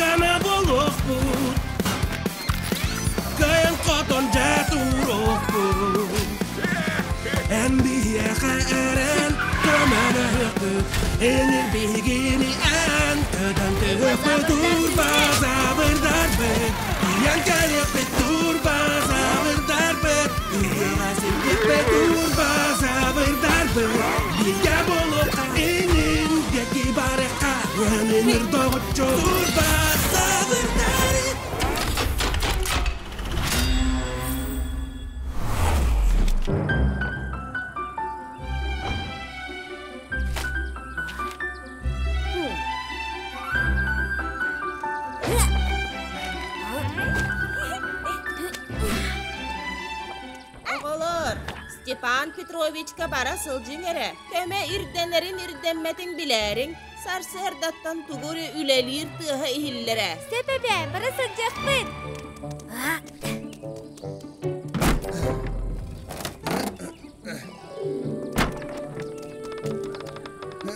Кыана буолуохпут, кыайан хотон дьэ туруохпут. Эн биһиэхэ эрэн көмөлөһүөхпүт, Энир биһигини эн көтөн түһүөхпүт, Турбазаврдарбыт, тиийэн кэлиэхпит, Турбазаврдарбыт, ыһыаҕа сирдиэхпит, Турбазаврдарбыт, бииргэ буолуохха, инин диэки барыахха, Өнүнүр доҕоччу Турбазаврдар. Оҕолор, Степан Петровичка бара сылдьыҥ эрэ. Көмө ирдэнэрин ирдэммэтин билээриҥ. Сарсыардаттан тугу эрэ үлэлиир тыаһа иһиллэрэ. Сөп эбээ, бара сылдьыахпыт.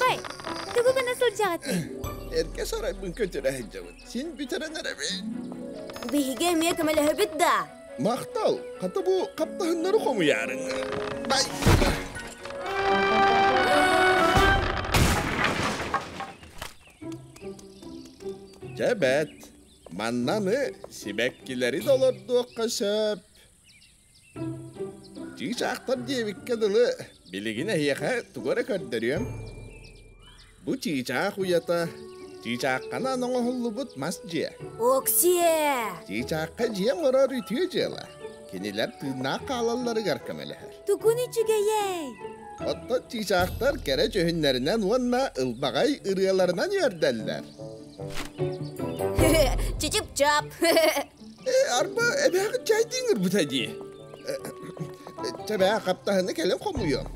Бай, тугу гына сылдьаҕытый? Эргэ сарайбын көтүрэ сылдьабын. Син бүтэрэн эрэбин. Биһиги эмиэ көмөлөһөбүт да? Махтал, хата бу хаптаһыннары хомуйаарыҥ. Бай! Дьэ бэт, маннаны сибэккилэри да олордуохха сөп. Чыычаахтар диэбиккэ дылы, билигин эһиэхэ тугу эрэ көрдөрүөм. Бу чыычаах уйата, чыычаахханан оҥоһуллубут мас дьиэ. Оксиэ! Чыычаахха дьиэ оҥорор үтүө дьыала. Кинилэр тыыннаах хаалалларыгар көмөлөһөр. Тугун үчүгэйэй! Оттон чыычаахтар кэрэ дьүһүннэринэн уонна ылбаҕай ырыаларынан үөрдэллэр. Чичип-чап! Арба эбээҕит чайдыы ыҥырбыта дии. Чэбээ хаптаһыны кэлин хомуйуом.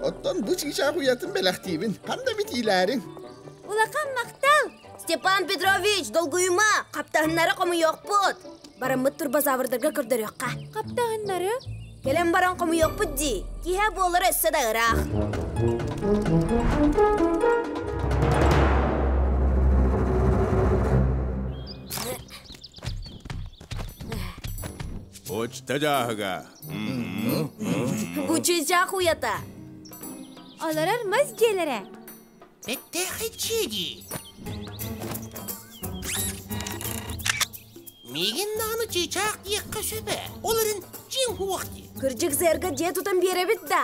Оттон бу чыычаах уйатын бэлэхтиибин. Ханна битиилээриҥ? Улахан махтал! Степан Петрович, долгуйума! Хаптаһыннары хомуйуохпут! Бараммыт турбозаврдарга көрдөрүөххэ. Хаптаһыннары? Кэлэн баран хомуйуохпут дии. Киһи буолара өссө да ыраах. Почта дьааһыга. Бу чыычаах уйата. Олорор мас дьиэлэрэ. Бэттээхэй дии. Миигин даҕаны чыычаах диэххэ сөп ээ. Ол эрэн дьиҥ уох дии. Кырдьык зерга дьиэ тутан биэрэбит да?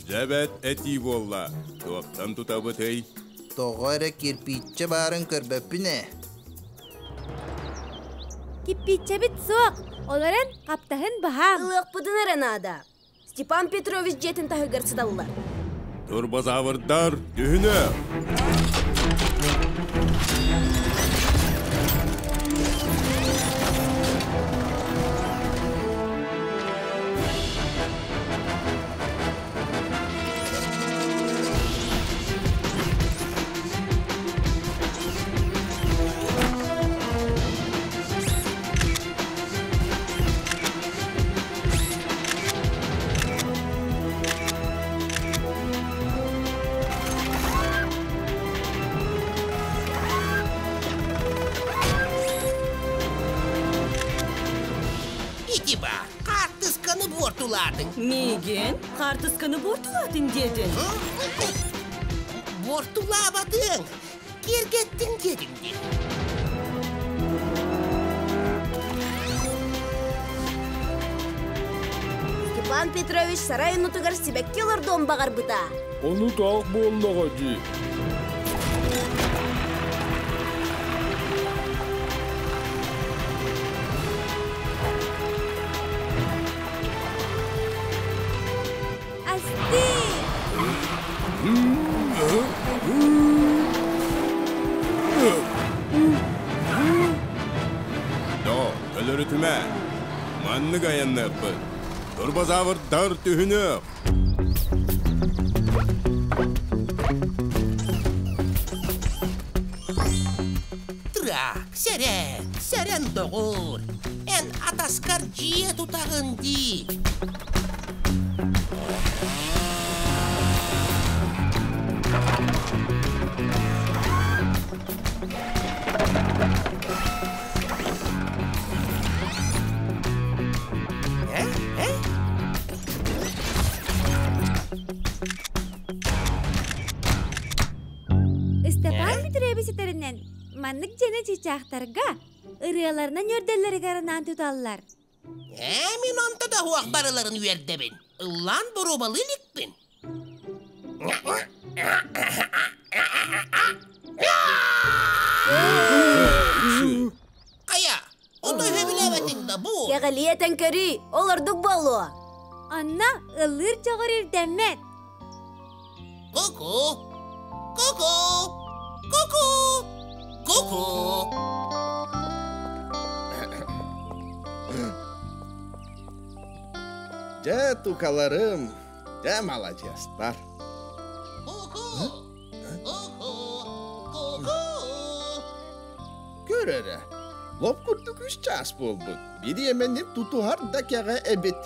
Дьэбэт этии буолла. Туохтан тутабытый? Тоҕо эрэ кирпииччэ баарын көрбөппүн ээ. Киппииччэбит суох, ол эрэн хаптаһын баһаам. Ылыахпытын эрэ наада. Степан Петрович дьиэтин таһыгар сыталлар. Турбозаврдар түһүнэ! Ити баар, хаартысканы буортулаатыҥ. Миигин хаартысканы буортулаатын диэтин. Буортулаабатыҥ, киэргэттиҥ диэтим дии. Степан Петрович сарай оннутугар сибэкки олордуон баҕарбыта. Ону таах буоллаҕа дии. Асты! До, өлөрүтүмэ. Маннык айанныахпыт. Турбозаврдар түһүнүөх. Трак, сэрэн, сэрэн доҕор. Эн атаскар дьиэ тутаҕын дии. чыычаахтарга ырыаларынан үөрдэллэригэр анаан туталлар. Ээ, мин онто да суох барыларын үөрдэбин. Ыллаан боруобалыы иликпин. Хайа, ону сөбүлээбэтиҥ да бу? Кэҕэлиэтэн көрүй, ол ордук буолуо. Онно ыллыыр дьоҕур ирдэммэт. Ку-ку! Ку-ку! Ку-ку! Ку-ку! Дьэ, тукаларым, дьэ, маладьыастар. Ку-ку! Ку-ку! Ку-ку! Көр эрэ, лоп курдук үс чаас буолбут. Бириэмэни тутуһар да кэҕэ эбит.